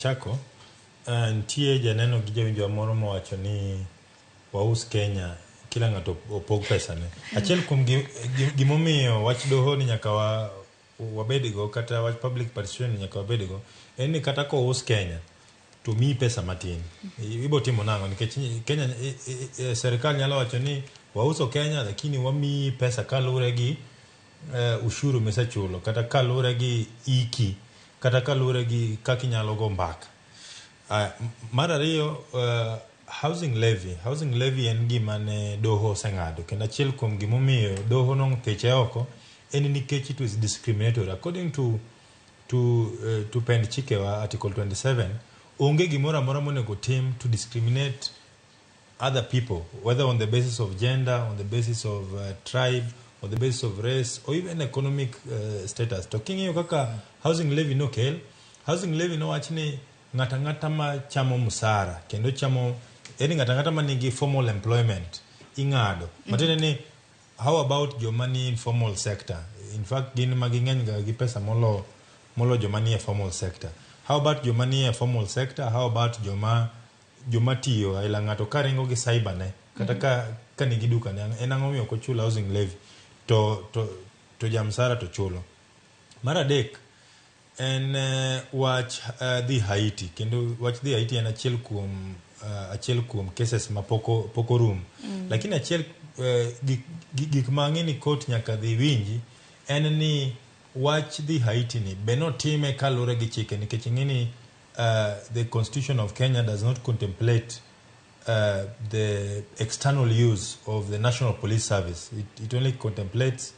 Chako, nitie janeno gi jawinjowa moro mowacho ni waus Kenya kila ng'ato opog pesane. Achiel kuom gimomiyo wach doho ni nyaka wabedgo kata wach public participation ni nyaka wabedgo en ni kata kous Kenya to miyi pesa matin. Ibo timo nang'o nikech Kenya serikal nyalo wacho ni wauso Kenya lakini wamiyi pesa kaluwore gi ushuru misechulo kata kaluwore gi iki kata kaluwore gi kaka inyalo go mbaka. Mar ariyo, housing levy. Housing levy en gima ne doho oseng'ado kendo achiel kuom gimomiyo doho nothiche oko en nikech it was discriminatory. According to pend chikewa Article 27, onge gimoro amora monego tim to discriminate other people, whether on the basis of gender, on the basis of tribe, on the basis of race, or even economic status. To king'iyo kaka housing levy nokel, housing levy nowach ni ng'ato ang'ata ma chamo msara kendo chamo yani ng'ato ang'ata ma nigi formal employment ing'ado. Matiende ni how about joma ni informal sector? In fact gin ma ging'eny ga gi pesa molo joma ni e formal sector. How about joma ni e formal sector? How about joma tiyo aila ng'ato ka ringo gi cyber ne kata ka nigi duka ne en ang'o miyo ok ochul housing levy to jamsara to chulo. Mar adek en wach dhi Haiti kendo wach dhi Haiti en achiel kuom cases ma pok orum. Lakini achiel gik ma ang'e ni court nyaka dhi winji en ni wach dhi Haiti ni be notime kaluwore gi chike nikech ing'e ni the constitution of Kenya does not contemplate the external use of the National Police Service. It only contemplates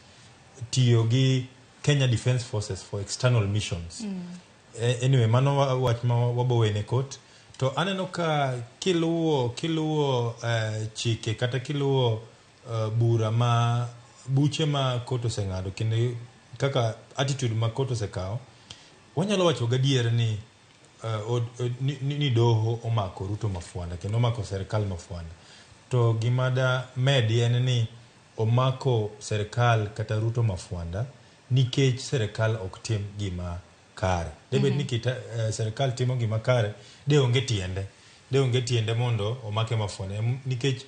tiyo gi Kenya Defence Forces for external missions. Anyway, mano wach ma wabo wene court. To aneno ka kiluwo chike kata kiluwo bura ma buche ma court oseng'ado kendo kaka attitude ma court osekawo, wanyalo wacho gadier ni ni doho omako Ruto mafuanda kendo omako serikal mafuanda. To gima da medi en ni omako serikal kata Ruto mafuanda nikech serikal ok tim gima kare. Debed ni serikal timo gima kare, de onge tiende. De onge tiende mondo omake mafuanda. Nikech